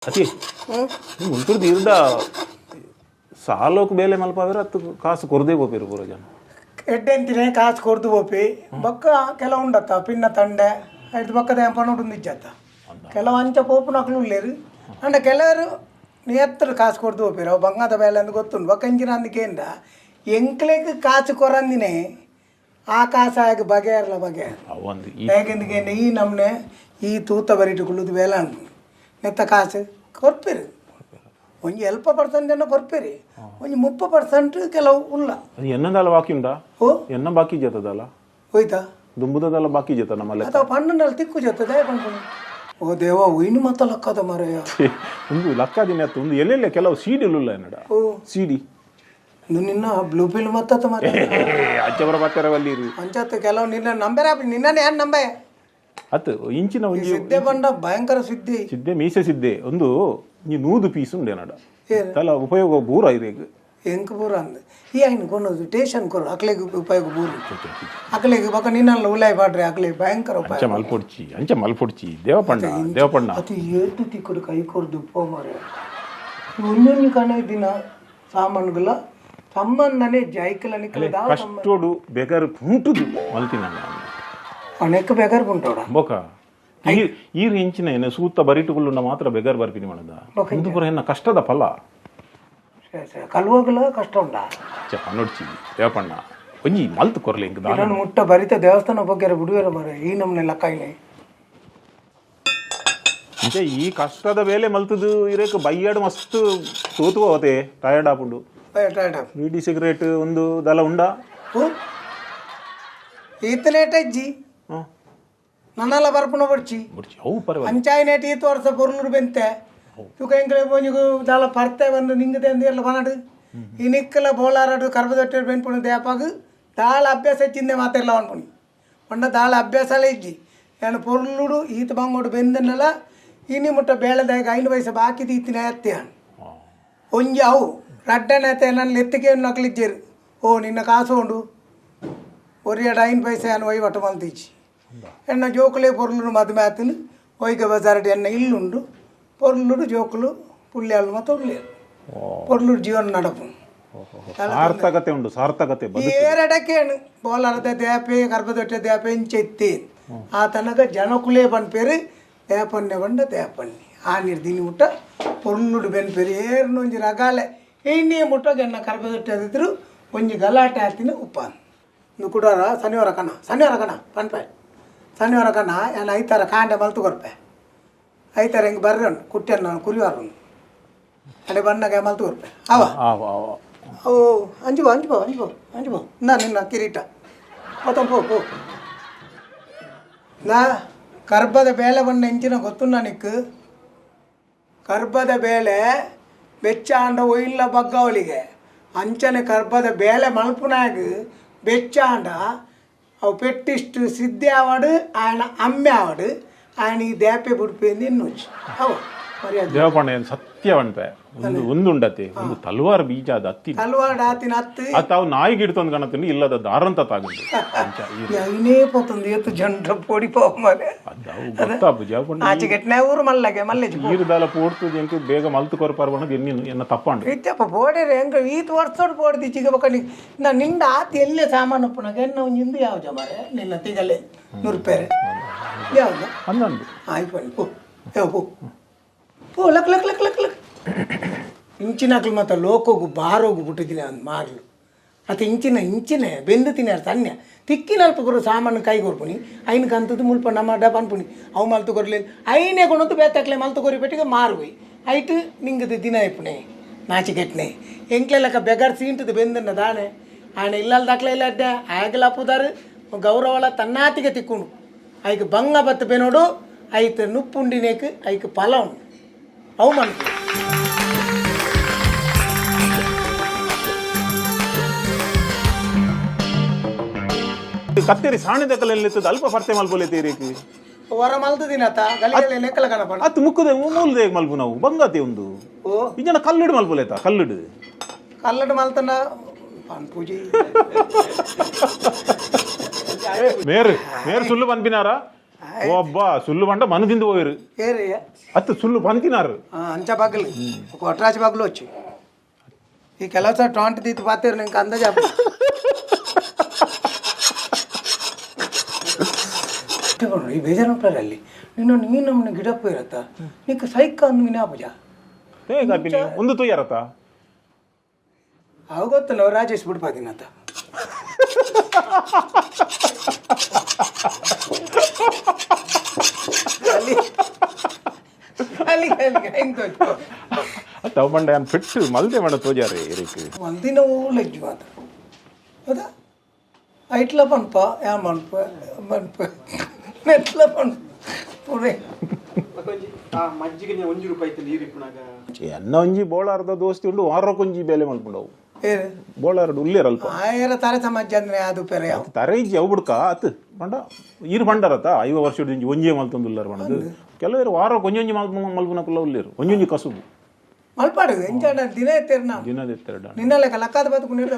ಅತಿ ಮುಂತುರ್ದು ಇರ್ದ ಸಾಲೋಕ್ ಬೇಲೆ ಮಲ್ಪಾವೇರ ಅತ್ತು ಕಾಸು ಕೊರದೇ ಪೋಪೇರು ಪೂರ ಜನ. ಎಡ್ಡೆಂತಿನೇ ಕಾಸು ಕೊರ್ದು ಪೋಪಿ ಬೊಕ್ಕ ಕೆಲವು ಉಂಡತ್ತ ಪಿನ್ನ ತಂಡೆ ಐದು ಬೊಕ್ಕದ ಪನೋಡು ಇಜ್ಜತ್ತ. ಕೆಲವು ಅಂಚ ಪೋಪುನಕ್ಲು ಉಲ್ಲೇರು. ಅಂಡ ಕೆಲವರು ನಿಯತ್ತರು ಕಾಸು ಕೊರ್ದು ಪೋಪೇರು. ಅವು ಬಂಗಾದ ಬೇಲೆ ಅಂದ್ ಗೊತ್ತುಂಡು. ಬೊಕ್ಕ ಇಂಚಿನ ಅಂದಕೇಂಡ ಎಂಕ್ಲೆಗ್ ಕಾಸು ಕೊರಂದಿನೇ ಆ ಕಾಸು ಆಗ ಬಗೆಹರಲ ಬಗೆ. ಅವಂದು ಈ ಹೇಗೆಂದಿಗೆ ಈ ನಮ್ನೆ ಈ ತೂತ ಬರಿಟು ಕುಳ್ಳುದು ಬೇಲೆ ಅನ್ಪುಂಡು. ನೆತ್ತ ಕಾಸು ಕೊರ್ಪೇರು, ಒಂಜಿ ಎಲ್ಪ ಪರ್ಸೆಂಟ್ ಜನ ಕೊರ್ಪೇರಿ, ಒಂಜಿ 30% ಕೆಲವು ಉಲ್ಲ. ಅದು ಎನ್ನದಾಲ ಬಾಕಿ ಉಂಡಾ? ಓ. ಎನ್ನ ಬಾಕಿ ಜತದಲ್ಲ? ಹೋಯ್ತಾ. ದುಂಬುದದಲ್ಲ ಬಾಕಿ ಜತ ನಮ್ಮ ಲೆಕ್ಕ. ಅಥವಾ ಪಣ್ಣನಲ್ಲಿ ತಿಕ್ಕು ಜೊತೆ ದಯ ಪನ್ಪುಂಡು. ಓ ದೇವ, ಒಯ್ನು ಮತ್ತ ಲಕ್ಕದ ಮರೆಯ. ಛೆ, ಒಂದು ಲಕ್ಕ ದಿನ ಅತ್ತು ಒಂದು ಎಲ್ಲೆಲ್ಲ ಕೆಲವು ಸೀಡಿ ಉಲ್ಲ ಎನ್ನಡ. ಓ. ಸೀಡಿ. ಇದು ನಿನ್ನ ಬ್ಲೂ ಪಿಲ್ ಮತ್ತ ಮರ. ಅಚ್ಚಬರ ಬತ್ತೆರವಲ್ಲಿ. ಅಂಚತ್ತು ಕೆಲವು ನಿನ್ನ ನಂಬರ, ನಿನ್ನನೆ ಯಾರು ನಂಬೆ? ಅತ್ತು ಇಂಚಿನ ಒಂಜಿ ಸಿದ್ದೆ ಬಂಡ ಭಯಂಕರ ಸಿದ್ಧಿ. ಸಿದ್ದೆ, ಮೀಸೆ ಸಿದ್ದೆ. ಒಂದು ಈ 100 ಪೀಸ್ ಉಂಡೆ ನಡ. ಏನ್? ತಲ ಉಪಯೋಗ ಪೂರ ಇರೇಗ್. ಎಂಕ್ ಪೂರ ಅಂದ್ ಈ ಐನ್ ಕೊನೊದು ಟೇಷನ್ ಕೊರು ಅಕ್ಲೆಗ್ ಉಪಯೋಗ ಬೂರು ಅಕ್ಲೆಗ್. ಬೊಕ ನಿನ್ನಲ್ಲ ಉಲಾಯ್ ಪಾಡ್ರೆ ಅಕ್ಲೆಗ್ ಭಯಂಕರ ಅಂಚ ಉಪಯೋಗ. ಮಲ್ಪೊಡ್ಚಿ, ಅಂಚ ಮಲ್ಪೊಡ್ಚಿ ದೇವಪಣ್ಣ, ದೇವಪಣ್ಣ. ಅದು ಏತು ತಿಕ್ಕಡು ಕೈ ಕೊರ್ದು ಪೋ ಮಾರ್ರೆ. ಒಂಜೊಂಜಿ ಕಣ ದಿನ ಸಾಮಾನುಗಳ ಸಂಬಂಧನೇ ಜೈಕಲ ನಿಕ್ಕಲ ದಾವ ಸಂಬಂಧ. ಕಷ್ಟೋಡು ಬೆಗರ್ ಪುಂಟುದು ಮಲ್ತಿನ. ಅನೇಕ ಬೇಗಾರ್ ಉಂಟೋಡ. ಬೊಕ ಈ ಈ ಇಂಚಿನ ಏನ ಸೂತ ಬರಿಟುಗುಳ್ಳುಂಡ ಮಾತ್ರ ಬೆಗರ್ ಬರ್ಪಿನಿ ಮಾಡದ. ಇಂದು ಪೂರ ಎನ್ನ ಕಷ್ಟದ ಫಲ. ಕಲ್ವಗಲ ಕಷ್ಟ ಉಂಡಾ? ಚ ಪನೊಡ್ಚಿ ದೇವಪಣ್ಣ, ಒಂಜಿ ಮಲ್ತ್ ಕೊರ್ಲೆ ಇಂಕ್ ದಾನ. ಇದನ್ನು ಮುಟ್ಟ ಬರಿತ ದೇವಸ್ಥಾನ ಬಗ್ಗೆ ಬಿಡುವೆರ ಮಾರ್ರೆ ಈ ನಮ್ನೆ ಲಕ್ಕಾಯಿನೆ. ಇಂಚ ಈ ಕಷ್ಟದ ಬೇಲೆ ಮಲ್ತದು ಇರೇಕ್ ಬೈಯಾಡು ಮಸ್ತ್ ತೂತು ಹೋತೆ, ಟಯರ್ಡ್ ಆಪುಂಡು. ಬೀಡಿ ಸಿಗರೇಟ್ ಒಂದು ದಲ ಉಂಡಾ? ಈತನೇಟ ಇಜ್ಜಿ. ನನ್ನಲ್ಲ ಬರ್ಪುಣ ಬಡ್ಚಿ. ಬುಡ್ಚಿ, ಅವು ಪರವಾಗಿಲ್ಲ. ಅಂಚಾಯಿನೇಟ್ ಈತ ವರ್ಷ ಪೊರ್ಲುಡು ಬೆಂತೆ ತುಕ ಎಂಕಲೆ ಒಂಜಿಗು ದಾಲ ಪರ್ತೆ ಬಂದು ನಿಂಗದೆ ಅಂದು ಎಲ್ಲ ಬನಡು. ಈ ನಿಕ್ಕಲ ಬೋಲಾರಡು ಕರ್ಬದೊಟ್ಟೆ ಬೆನ್ಪುಣ ದೇಪಾಗ ದಾಳ ಅಭ್ಯಾಸ ಚಿಂದೆ ಮಾತೆಲ್ಲ ಅನ್ಪುಣಿ ಪಂಡ ದಾಳ ಅಭ್ಯಾಸಲೇ ಇಜ್ಜಿ. ನಾನು ಪೊರ್ಲುಡು ಈತ ಬಂಗೋಡು ಬೆಂದನ್ನಲ ಇನಿ ಮುಟ್ಟ ಬೇಳೆದಾಗ 5 ವಯಸ್ಸು ಬಾಕಿ ದೀತಿನ ಅತ್ಯ. ಒಂಜಿ ಅವು ರಡ್ಡನೆ ನನ್ನ ಲೆತ್ತಿಗೆ ನಕಲಿಜ್ಜೇರು. ಓ ನಿನ್ನ ಕಾಸು ಉಂಡು ಒರಿಯಡ 5 ಪೈಸೆ ಅನ್ನು ವಹಿವಾಟು ಮಲ್ತಿಜ್ಜಿ. ಎನ್ನ ಜೋಕುಲೇ ಪೊರ್ಲುಡು ಮದುವೆ ಆತನು ಒಯ್ಗ ಬಜಾರ್ಡ್ ಎನ್ನ ಇಲ್ಲುಂಡು. ಪೊರ್ಲುಡು ಜೋಕುಲು ಪುಲ್ಯಾಲು ಮತ್ತು ಉಲ್ಲೇರು. ಪೊರ್ಲುಡು ಜೀವನ ನಡಪು. ಸಾರ್ಥಕತೆ ಉಂಡು, ಸಾರ್ಥಕತೆ ಈ ಬದುಕು. ಏರಡಕ್ಕೇನು ಬೋಲಾರದ ದೇಪೆ ಗರ್ಭದೊಟ್ಟೆ ದೇಪೆ ಇಂಚೆತ್ತಿ ಆ ತನಕ ಜನಕುಲೇ ಪನ್ಪೇರು ದೇಪನ್ನೆ ಬಂಡ ದೇಪನ್ನಿ ಆ ನೀರು ದಿನಿ ಮುಟ್ಟ ಪೊರ್ಲುಡು ಬೆನ್ಪೇರು. ಏರ್ನೊಂಜಿ ರಗಾಲೆ ಇನ್ನೇ ಮುಟ್ಟೋಗಿ ಎನ್ನ ಕರ್ಬದೊಟ್ಟೆ ಅದಿದ್ರು ಒಂಜಿ ಗಲಾಟೆ ಆತಿನ ಉಪ್ಪಾನ್ ಕುಡಾರ. ಶನಿವಾರ ಕಣ, ಶನಿವಾರ ಕಣ ಪನ್ಪೆ, ಶನಿವಾರ ಕಣ ಏನ ಐತಾರ ಕಾಂಡೆ ಮಲ್ತು ಕೊರ್ಪೆ. ಐತಾರ ಹಿಂಗೆ ಬರ್ರಿ ಉಂಟು ಕುಟ್ಟಿಯನ್ನು ನಾನು ಕುರಿವಾರ ಉಂಟು ಅಡೆ ಬಣ್ಣಗೆ ಮಲ್ತು ಕೊರ್ಪೆ ಅವ. ಆವ್ ಆವ್. ಓ ಅಂಜು ಬಾ, ಅಂಜು ಬಾ, ಅಂಜು ಬಾ, ಅಂಜು ಬಾ. ನಾ ನಿನ್ನ ಕಿರೀಟ ಮೊತ್ತ ಪೋ ಪೋ. ನಾ ಕರ್ಬದ ಬೇಳೆ ಬಣ್ಣ ಇಂಚಿನ ಗೊತ್ತುಂಡ ನಿಕ್ಕು? ಕರ್ಬದ ಬೇಳೆ ಬೆಚ್ಚ ಆಂಡ ಒಯ್ಲ ಬಗ್ಗವಳಿಗೆ ಅಂಚನೆ ಕರ್ಬದ ಬೇಳೆ ಮಲ್ಪುನಾಗ ಬೆಚ್ಚ ಆಂಡ ಅವು ಪೆಟ್ಟಿಷ್ಟು ಸಿದ್ಧಿ ಆವಡು ಆಯನ ಅಮ್ಮೆ ಆವಡು ఆయన ಈ ದೇಪೆ ಬುಡ್ಪೇಂದು ಇನ್ನೊಂಜಿ ಅವು ಮರ್ಯಾದೆ. ದೇವಪಣ್ಣ ಏನು ಸತ್ಯ ಪನ್ಪೆ, ಒಂದು ಒಂದುಂಡತೆ ಒಂದು ತಲ್ವಾರ್ ಬೀಜ ಅದು ಅತ್ತಿ. ತಲ್ವಾರ್ ಆತಿನ ಅತ್ತು. ಅತ್ತ ಅವು ನಾಯಿಗೆ ಹಿಡ್ತೊಂದು ಕಾಣತ್ತೀನಿ ಇಲ್ಲದ ದಾರಂತ ತಾಗುಂಡು ಅಂಚ ಈ ಐನೇ ಪೋತೊಂದು ಏತು ಜನರ ಪೋಡಿ ಪೋವ ಮರೆ. ಅದು ಅವು ಗೊತ್ತಾಪು ದೇವಪಣ್ಣ. ಆಚೆ ಗೆಟ್ನೆ ಊರು ಮಲ್ಲಗೆ ಮಲ್ಲೆಜ್. ಈರುದಾಲ ಪೋಡ್ತದೆ ಎಂಕ್ ಬೇಗ ಮಲ್ತು ಕೊರಪಾರ ಬಣ್ಣದ ಎನ್ನಿ ಎನ್ನ ತಪ್ಪಾಂಡು. ಇತ್ತಪ್ಪ ಪೋಡೆರೆ ಹೆಂಗ ಈತ ವರ್ಷೋಡು ಪೋಡ್ದು ಚಿಗ ಬೊಕ ನಾ ನಿಂದ ಆತ ಎಲ್ಲೇ ಸಾಮಾನು ಉಪ್ಪುನಾಗ ಎನ್ನ ಒಂಜಿ ಇಂದು ಯಾವ ಮಾರೆ ನಿನ್ನ ತಿಗಲೆ 100 ರೂಪಾಯಿ ಯಾವ್ದು? ಅಂದಂದು. ಆಯ್ತು ಬನ್ನಿ ಪೋ ಯಾವ ಪೋ ಪೋ luck luck luck luck luck. ಇಂಚಿನಕ್ಲು ಮತ್ತು ಲೋಕೋಗು ಬಾರೋಗು ಬಿಟ್ಟಿದ್ದೀನಿ ಅಂದ್ ಮಾರ್ಲು. ಮತ್ತು ಇಂಚಿನ ಇಂಚಿನ ಬೆಂದು ತಿನ್ನಾರ ಸಣ್ಣ ತಿಕ್ಕಿನಲ್ಪ ಗುರು ಸಾಮಾನು ಕೈ ಕೊರ್ಪುನಿ ಐನ್ ಕಂತದ್ದು ಮುಲ್ಪ ನಮ್ಮ ಡಬ ಅನ್ಪುನಿ. ಅವು ಮಲ್ತು ಕೊರ್ಲಿ ಐನೇ ಕೊಣತು ಬೇತಕ್ಲೆ ಮಲ್ತು ಕೊರಿ ಪೆಟ್ಟಿಗೆ ಮಾರುವೆ ಐಟ್ ನಿಂಗದು ದಿನ ಇಪ್ಪುನೆ ನಾಚಿಕೆಟ್ನೆ. ಎಂಕ್ಲೆಲಕ್ಕ ಬೆಗರ್ ಸೀಂಟದು ಬೆಂದನ್ನ ದಾನೆ ಆಯ್ನ ಇಲ್ಲಲ್ ದಾಖಲೆ ಇಲ್ಲ ಅಡ್ಡೆ ಆಯಗಲ ಪುದಾರು ಗೌರವಲ ತನ್ನಾತಿಗೆ ತಿಕ್ಕೊಂಡು ಐಕ್ ಬಂಗ ಬತ್ತು ಬೆನೋಡು ಐತ್ ನುಪ್ಪುಂಡಿನೇಕ್ ಐಕ್ ಫಲ ಉಂಡು ಅವು ಮನ್ಪು. ಕತ್ತೇರಿ ಸಾಣೆ ದಕ್ಕಲೆಲ್ಲಿತ್ತದ ಅಲ್ಪ ಪರ್ತೆ ಮಲ್ಪೊಲೆ ತೇರೇಕ್. ವರ ಮಲ್ತು ದಿನತ ಗಲಿಗಲೆ ನೆಕ್ಕಲ ಕಣಪಣ. ಅತ್ತು ಮುಕ್ಕುದೆ ಮೂಲ್ದೆ ಮಲ್ಪು ನಾವು ಬಂಗಾತೆ ಒಂದು. ಓ. ಇಂಜನ ಕಲ್ಲುಡು ಮಲ್ಪೊಲೇತ ಕಲ್ಲುಡು. ಕಲ್ಲಡು ಮಲ್ತನ ಪೂಜೆ. ಮೇರು ಮೇರು ಸುಳ್ಳು ಪನ್ಪಿನಾರ. ಒಬ್ಬ ಸುಳ್ಳು ಬಂಡ ಮನ ತಿಂದು ಹೋಯಿರು. ಏರಿಯ? ಅತ್ತು, ಸುಳ್ಳು ಪಂತಿನಾರು. ಅಂಚ ಬಾಗಿಲು ಕೊಟ್ರಾಜ್ ಬಾಗಿಲು వచ్చి ಈ ಕೆಲವು ಸಲ ಟಾಂಟ್ ದೀತ್ ಪಾತೇರು, ನಿಂಗೆ ಅಂದಾಜು ಆಪುಂಡು. ಈ ಬೇಜಾರು ಅಲ್ಲಿ ನಿನ್ನ ನೀನು ನಮ್ಮನ್ನ ಗಿಡಪ್ಪ ಇರತ್ತ ನಿಕ್ಕ ಸೈಕ ಅಂದ್ ಜ್ಞಾಪಜ. ಹೇಗಾಪಿನಿ ಒಂದು ತೊಯ್ಯಾರತ್ತ. ಅವು ಗೊತ್ತು, ನಾವು ರಾಜೇಶ್ ಬಿಡ್ಪಾದಿನತ್ತ. ಅಲ್ಲಿ ಅಲ್ಲಿ ಅಲ್ಲಿ ಹೆಂಗ್ ತೋಚು? ಅತ್ತ, ಅವು ಬಂಡ ಏನು ಫಿಟ್ ಮಲ್ದೆ ಬಂಡ ತೋಜಾರೆ ಇರಕ್ಕೆ. ಒಂದಿನ ಲಜ್ಜು ಮಾತ್ರ, ಹೌದಾ? ಐಟ್ಲ ಪನ್ಪ, ಯಾ ಮನ್ಪ ಮನ್ಪ ಮೆಟ್ಲ ಪನ್ಪ ಪುಣೆ. ಆ ಮಜ್ಜಿಗೆ 1 ರೂಪಾಯಿ ಇತ್ತು ನೀರು ಇಪ್ಪುನಾಗ. ಎನ್ನ ಒಂಜಿ ಬೋಳಾರ್ದ ದೋಸ್ತಿ ಉಂಡು, ವಾರಕ್ಕೊಂಜಿ ಬೇಲೆ ಮಲ್ಪುಂಡವು. ಏರು? ಬೋಳಾರ್ಡ್ ಉಲ್ಲೇರ್ ಅಲ್ಪ. ಆಯರ ತಾರೆ ಸಮಾಜ ಅಂದ್ರೆ ಅದು ಪೆರೆ ಯಾವ. ತರೆ ಇಜ್ಜಿ ಅವು ಬುಡ್ಕ ಅತ್ ಪಂಡ ಈರು ಪಂಡರತ್ತ, 50 ವರ್ಷ ಒಂಜಿ ಒಂಜೇ ಮಲ್ತೊಂದು ಉಲ್ಲರ್ ಪಂಡದು. ಕೆಲವರು ವಾರಕ್ಕೆ ಒಂಜೊಂಜಿ ಮಲ್ಪು ಮಲ್ಪುನಕುಲ್ಲ ಉಲ್ಲೇರು, ಒಂಜೊಂಜಿ ಕಸುಬು. ಮಲ್ಪಾಡು ಎಂಚಾಡ ದಿನ ಎತ್ತೇರು ನಾವು. ದಿನದ ಎತ್ತೆರಡ. ನಿನ್ನ ಲೆಕ್ಕ ಲಕ್ಕಾದ ಬದುಕು ನೀಡ್ದ.